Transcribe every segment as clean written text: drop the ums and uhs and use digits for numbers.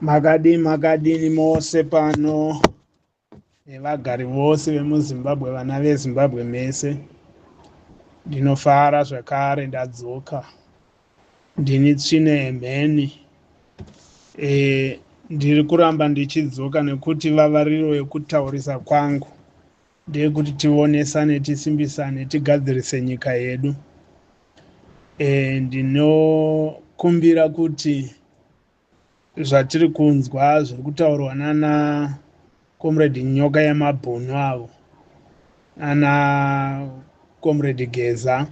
Makadii makadini mose pano nevagari vose vemuZimbabwe, vana veZimbabwe mese. Ndinofara zvakare ndadzoka. Ndini tsvina yemheni. Ndiri kuramba ndichidzoka nekuti vavariro yekutaurisa kwangu ndeyekuti tionesane, tisimbisane, tigadzirise nyika yedu. Ndinokumbira kuti zvatiri kunzwa zviri kutaurwa nana Comrade Nyoka yemabhunu avo, nana Comrade Geza,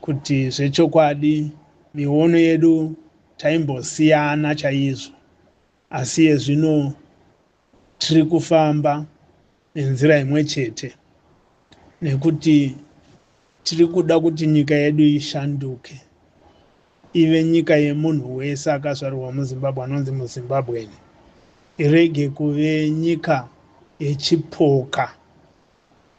kuti zvechokwadi miono yedu taimbosiyana chaizvo, asi yezvino tiri kufamba nenzira imwe chete nekuti tiri kuda kuti nyika yedu ishanduke, ive nyika yemunhu wese akazvarwa muZimbabwe anonzi muZimbabweni, irege kuve nyika yechipoka.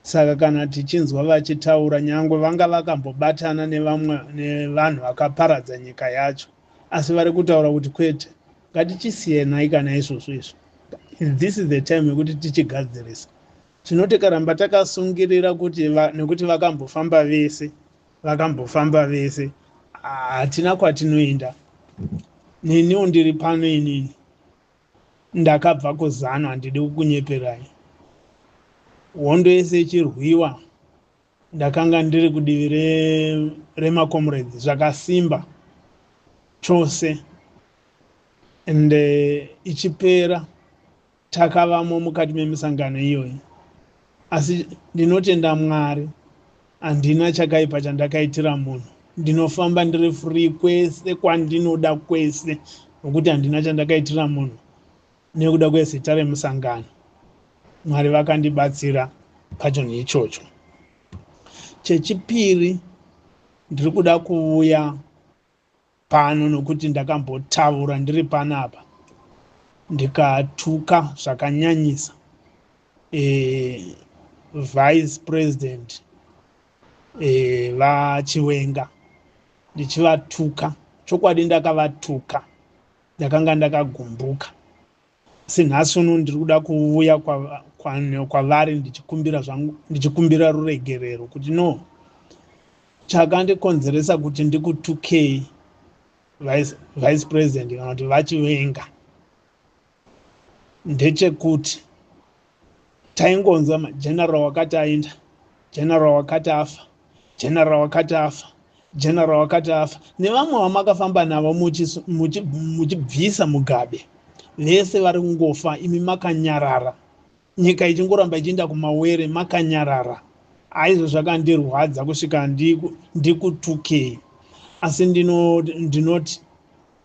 Saka kana tichinzwa vachitaura, nyangwe vanga vakambobatana nevamwe nevanhu vakaparadza nyika yacho, asi vari kutaura kuti kwete, ngatichisiyanai kana izvozvo izvo. This is the time yekuti tichigadzirisa. Tino tikaramba takasungirira kuti nekuti vakambofamba vese, vakambofamba vese, hatina kwatinoenda. Neniwo ndiri pano inini ndakabva kuZANU, handidi kukunyeperai. Hondo yese ichirwiwa ndakanga ndiri kudivi remacomrades zvakasimba chose, ende ichipera takavamo mukati memisangano iyoyi. Asi ndinotenda Mwari, handina chakaipa chandakaitira munhu. Ndinofamba ndiri free kwese kwandinoda kwese, nokuti handina chandakaitira munhu nekuda kwezita remusangano. Mwari vakandibatsira pachinhu ichocho. Chechipiri, ndiri kuda kuuya pano nokuti ndakambotaura ndiri panapa ndikatuka zvakanyanyisa Vice President vaChiwenga, ndichivatuka. Chokwadi ndakavatuka, ndakanga ndakagumbuka. Asi nhasi uno ndiri kuda kuuya kwavari ndichikumbira zvangu, ndichikumbira ruregerero kuti no, chakandikonzeresa kuti ndikutukei Vice President kana kuti vaChiwenga ndechekuti taingonzwa general wakati aenda, general wakati afa, general wakati afa, general wakati afa, nevamwe vamakafamba navo muchibvisa Mugabe, vese vari kungofa, imi makanyarara, nyika ichingoramba ichienda kumawere, makanyarara. Aizvo zvakandirwadza kusvika ndikutukei. Asi ndinoti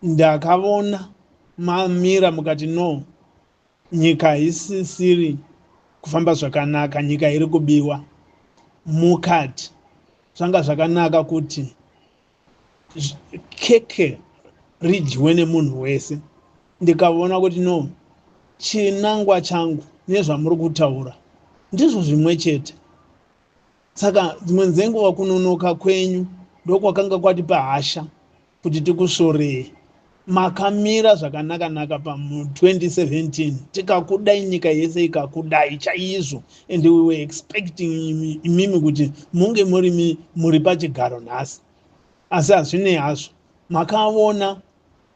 ndakavona mamira mukati no, nyika haisisiri kufamba zvakanaka, nyika iri kubiwa. Mukati zvanga zvakanaka kuti keke ridyiwe nemunhu wese. Ndikaona kuti no, chinangwa changu nezvamuri kutaura ndizvo zvimwe chete. Saka dzimwe dzenguva kunonoka kwenyu ndokwakanga kwatipa hasha kuti tikusorei. Makamira zvakanaka-naka pa2017, tikakudai, nyika yese ikakudai chaizvo, and we were expecting imimi kuti munge muri pachigaro nhasi. Asi hazvinei hazvo, makaona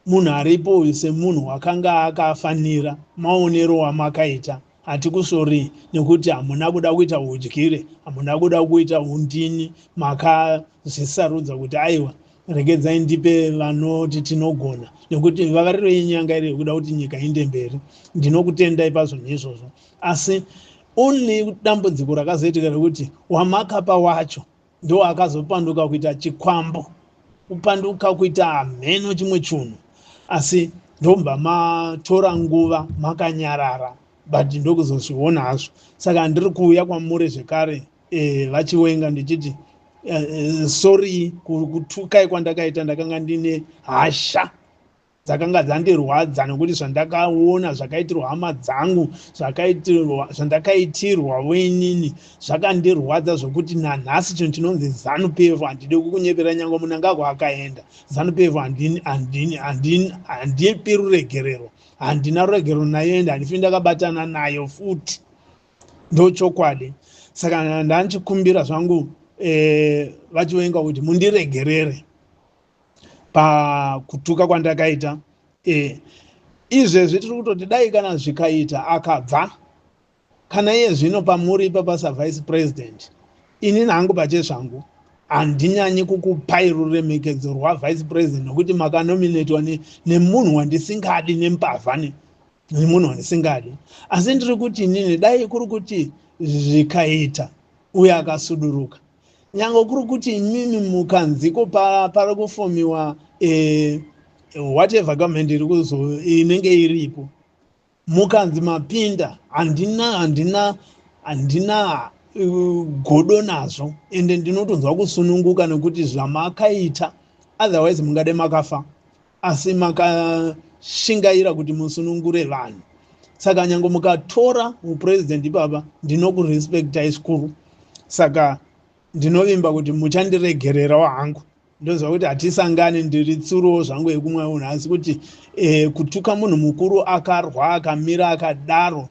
munhu aripo uyu semunhu wakanga akafanira. Maonero wamakaita, hatikusori nekuti hamuna kuda kuita udyire, hamuna kuda kuita undini. Makazvisarudza kuti aiwa, regedzai ndipe vanoti tinogona, nekuti vavariro yenyu yanga iri yekuda kuti nyika iende mberi. Ndinokutendai pazvinhu izvozvo. Asi only dambudziko rakazoitika rekuti wamakapa wacho ndo akazopanduka kuita chikwambo, kupanduka kuita hamheno chimwe chunhu. Asi ndobva matora nguva makanyarara, but ndokuzozviona hazvo. Saka ndiri kuuya kwamuri zvekare, vaChiwenga, ndichiti sorry kutukai kwandakaita. Ndakanga ndine hasha dzakanga dzandirwadza nekuti zvandakaona zvakaitirwa hama dzangu, zvandakaitirwa wenini zvakandirwadza zvokuti nanhasi chinhu chinonzi ZANU PF handidi kukunyepera. Nyange Mnangagwa akaenda, ZANU PF handipi ruregerero. Handina ruregero nayo, ende handifi ndakabatana nayo futi, ndochokwadi. Saka ndanchikumbira zvangu VaChiwenga kuti mundiregerere pakutuka kwandakaita. Izvezvi tiri kutoti dai kana zvikaita akabva kana iye zvino pamuri ipapa savice president, inini hangu pachezvangu handinyanyi kukupai ruremekedzo rwavice president, nokuti makanominatwa nemunhu wandisingadi, nembavha, nemunhu wandisingadi. Asi ndiri kuti inini dai kuri kuti zvikaita uye akasuduruka, nyange kuri kuti imimi mukanziko pari kufomiwa whatever government iri kuzo inenge iripo, mukanzi mapinda, handina godo nazvo, ende ndinotonzwa kusununguka nekuti zvamakaita. Otherwise mungade makafa, asi makashingaira kuti musunungure vanhu. Saka nyange mukatora mupurezidendi ipapa, ndinokurespectai zvikuru. Saka ndinovimba kuti muchandiregererawo hangu. Ndoziva kuti hatisangani, ndiri tsuruwo zvangu yekumwe unhu, asi kuti kutuka munhu mukuru akarwa akamira akadaro.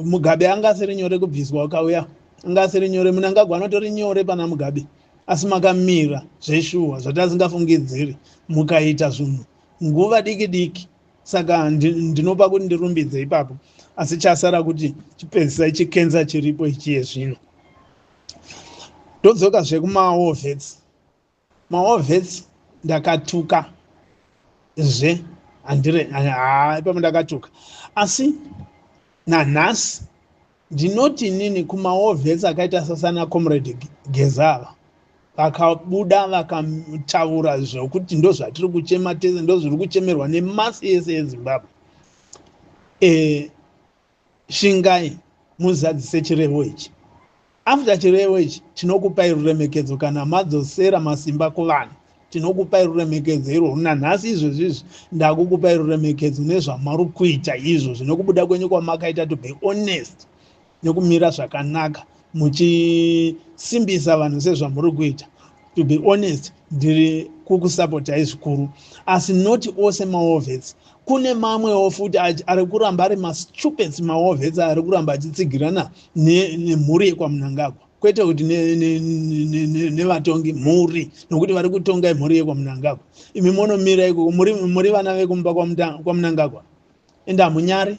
Mugabe anga asiri nyore kubviswa, akauya anga asiri nyore. Mnangagwa anotori nyore pana Mugabe, asi makamira zveshuwa zvatasingafungidziri, mukaita zvinhu nguva diki diki. Saka ndinopa kuti ndirumbidze ipapo, asi chasara kuti chipedzisai chikenza chiripo ichiye zvino. Ndodzoka zvekumawar vets. Mawar vets ndakatuka zve, handire ha, ipapo ndakatuka. Asi nanhasi ndinoti inini kumawar vets akaita sasana Comrade Gezava, vakabuda vakataura zvokuti ndo zvatiri kuchema tese, ndo zviri kuchemerwa nemasi ese eZimbabwe. Shingai muzadzise chirevo ichi. After chirevo ichi, tinokupai ruremekedzo. Kana madzosera masimba kuvanhu, tinokupai ruremekedzo irworwo. Nanhasi izvozvizvi ndakukupai ruremekedzo nezvamuri kuita izvozvi, nekubuda kwenyu kwamakaita, to be honest, nekumira zvakanaka muchisimbisa vanhu sezvamuri kuita. To be honest, ndiri kukusapotai zvikuru. Asi noti ose mawar vets, kune mamwewo futi ari kuramba ari mastupids mawar vets, ari kuramba achitsigirana nemhuri yekwaMnangagwa, kwete kuti nevatongi, mhuri, nokuti vari kutonga imhuri yekwaMnangagwa. Imi monomira ikoko, muri vana vekumba kwaMnangagwa, ende hamunyari.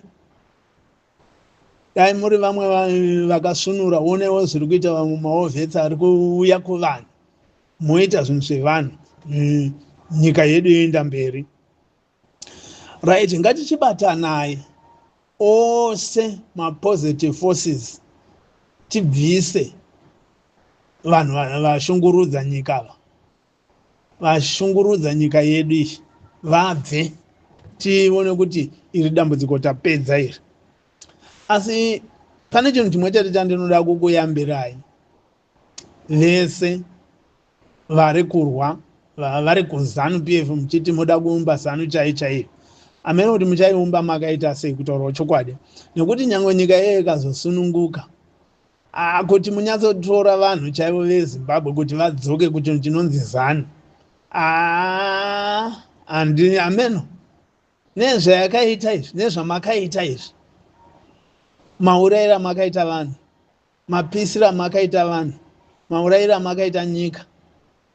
Dai muri vamwe vakasunura, onewo zviri kuita vamwe mawar vets ari kuuya kuvanhu, moita zvinhu zvevanhu, nyika yedu yoenda mberi. Right, ngatichibatanai ose mapositive forces, tibvise vanhu vashungurudza nyika ava, vashungurudza nyika yedu iyi, vabve, tione kuti iri dambudziko tapedza iri. Asi pane chinhu chimwe chete chandinoda kukuyambirai vese vari kurwa, vari kuZANU PF, muchiti muda kuumba ZANU chai chaiyo. Amene kuti muchaiumba makaita sei, kutaurawo chokwadi, nekuti nyange nyika iyoyo ikazosununguka, kuti munyatsotora vanhu chaivo veZimbabwe kuti vadzoke kuchinhu chinonzi ZANU, handi ameno nezvayakaita izvi, nezvamakaita izvi, maurayiro amakaita vanhu, mapisiro amakaita vanhu, maurayiro amakaita nyika,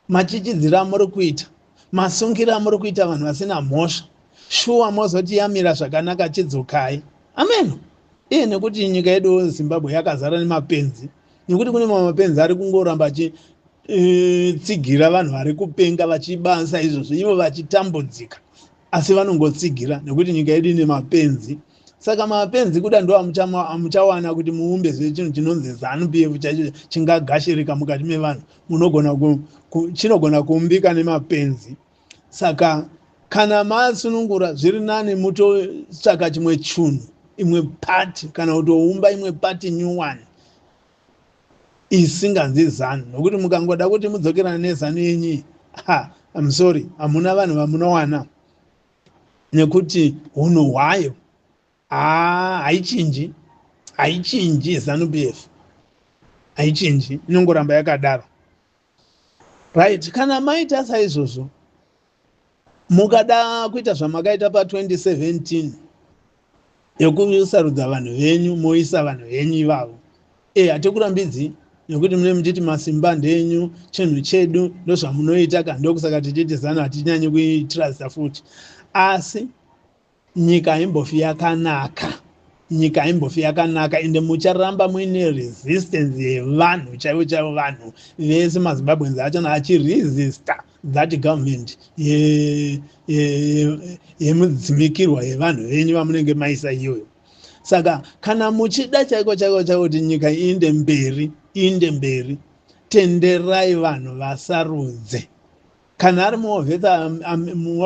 machichidziro amuri kuita, masungiro amuri kuita vanhu vasina mhosva, shuwa mozoti yamira zvakanaka, chidzokai? Ameno iye, nekuti nyika yedu Zimbabwe yakazara nemapenzi, nekuti kune mamwe mapenzi ari kungoramba achitsigira vanhu vari kupenga, vachibasa izvozvo, ivo vachitambudzika, asi vanongotsigira nekuti nyika yedu ine mapenzi. Saka mapenzi kuda ndo amuchawana kuti muumbe chinhu chinonzi ZANU PF chaicho chingagashirika mukati mevanhu. Munogona chinogona kuumbika nemapenzi. Saka kana masunungura, zviri nani mutotsvaka chimwe chunhu, imwe party, kana kutoumba imwe party new one isinganzi ZANU, nokuti mukangoda kuti mudzokerana neZANU yenyu, ha, I'm sorry, hamuna vanhu vamunowana, nekuti hunhu hwayo haichinji, haichinji. ZANU PF haichinji, inongoramba yakadaro. Right, kana maita saizvozvo, mukada kuita zvamakaita pa2017. Yekusarudza vanhu venyu, moisa vanhu venyu ivavo. Hatikurambidzi nekuti mune muchiti masimba ndenyu, chinhu chedu, ndozvamunoita ka. Ndokusaka tichiti ZANU hatinyanyi kuitrusta futi. Asi nyika haimbofi yakanaka, nyika haimbofi yakanaka, ende mucharamba muine resistance yevanhu chaivo chaivo. Vanhu vese, maZimbabweans achona, achiresista that government yemudzimikirwa yevanhu venyu vamunenge maisa iyoyo. Saka kana muchida chaiko chaiko chaiko kuti nyika iinde mberi, iinde mberi, tenderai vanhu vasarudze. Kana ari muwar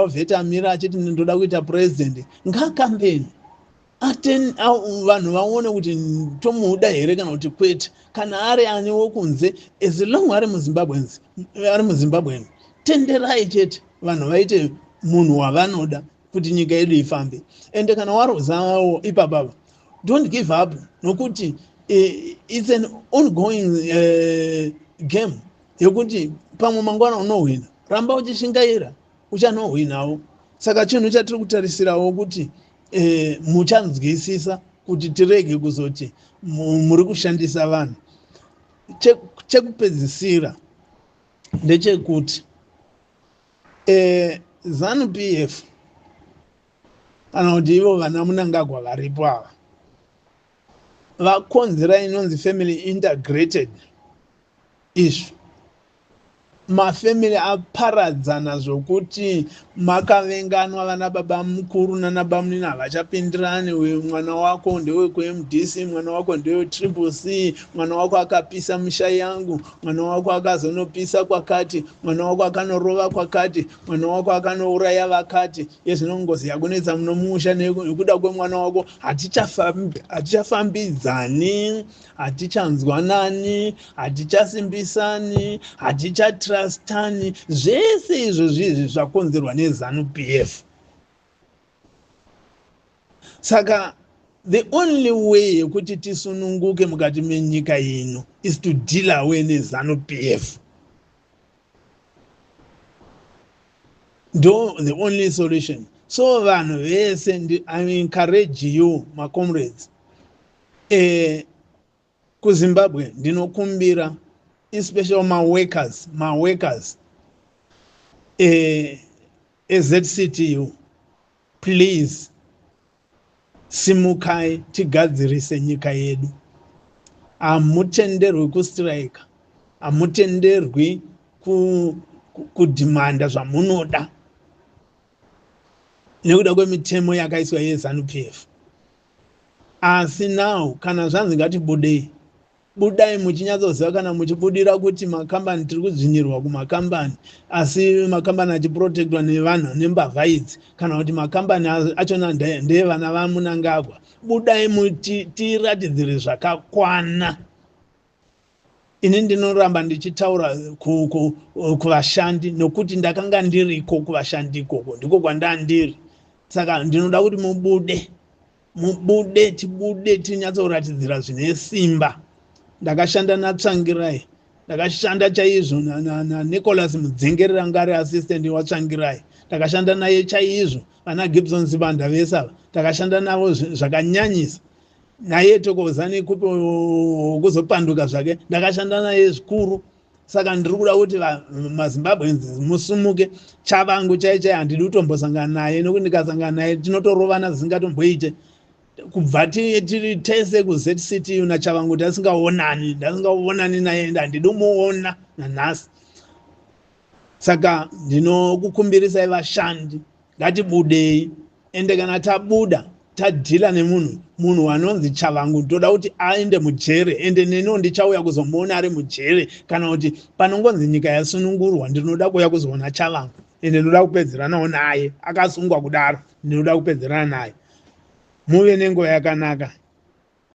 vet amira achiti ndoda kuita purezidendi, ngacampaign, vanhu vaone kuti tomuda here kana kuti kwete. Kana ari ani wokunze, as long ari muZimbabweans, ari muZimbabwean, tenderai chete vanhu vaite munhu wavanoda kuti nyika yedu ifambe. Ende kana waruzawo ipapapa, don't give up, nokuti it's an ongoing game yekuti pamwe mangwana unohwina. Ramba uchishingaira, uchanohwinawo. Saka chinhu chatiri kutarisirawo kuti muchanzwisisa kuti tirege kuzoti muri kushandisa vanhu. Chekupedzisira ndechekuti ZANU PF, kana kuti ivo vana Munangagwa varipo ava, vakonzera inonzi family integrated issue. Mafamily aparadzana zvokuti makavenganwa. Vana baba mukuru nana bamunini havachapindirani. Mwana wako ndewekuMDC, mwana wako ndewe Triple C, mwana wako akapisa misha yangu, mwana wako akazonopisa kwakati, mwana wako akanorova kwakati, mwana wako akanouraya vakati. Yezvino ngozi yakunetsa munomusha nekuda kwemwana wako. Hatichafambidzani, hatichanzwanani, hatichasimbisani, hatichatrustani. Zvese izvo zvizvi zvakonzerwa neZANU PF. Saka the only way yekuti tisununguke mukati menyika ino is to deal away neZANU PF. Ndo the only solution. So vanhu vese, I encourage you, macomrades kuZimbabwe, ndinokumbira, especially maworkers eZCTU, please simukai tigadzirise nyika yedu. Hamutenderwi kustrika, hamutenderwi kudhimanda zvamunoda nekuda kwemitemo yakaiswa yeZANU PF. Asi now kana zvanzi ngatibudei, budai muchinyatsoziva kana muchibudira kuti makambani, tiri kudzvinyirwa kumakambani, asi makambani achiprotectwa nevanhu nembavha idzi, kana kuti makambani achona ndevana vaMunangagwa. Budai tiratidzire zvakakwana. Ini ndinoramba ndichitaura kuvashandi nokuti ndakanga ndiriko kuvashandi ikoko, ndiko kwandandiri. Saka ndinoda kuti mubude, mubude, tibude, tinyatsoratidzira zvine simba. Ndakashanda naTsvangirai, ndakashanda chaizvo naNicholas Mudzengerera, anga ari assistant waTsvangirai. Ndakashanda naye chaizvo. Vana Gibson Sibanda vese ava takashanda navo zvakanyanyisa. Naye Thokozani Khupe kuzopanduka zvake, ndakashanda naye zvikuru. Saka ndiri kuda kuti maZimbabweans musumuke. Chavangu chai chai handidi kutombosangana naye, nokuti ndikasangana naye tinotorovana zvisingatomboite. Kubva tiri tese kuZCTU naChavangu tasingaonani, ndasingaonani naye, handidi kumuona nanhasi. Saka ndinokukumbirisai vashandi, ngatibudei. Ende kana tabuda, tadeala nemunhu, munhu anonzi Chavangu, toda kuti aende mujere. Ende neniwo ndichauya kuzomuona ari mujere, kana kuti panongonzi nyika yasunungurwa, ndinoda kuuya kuzoona Chavangu. Ende ndinoda kupedzeranawo naye akasungwa kudaro, ndinoda kupedzerana naye. Muve nenguva yakanaka.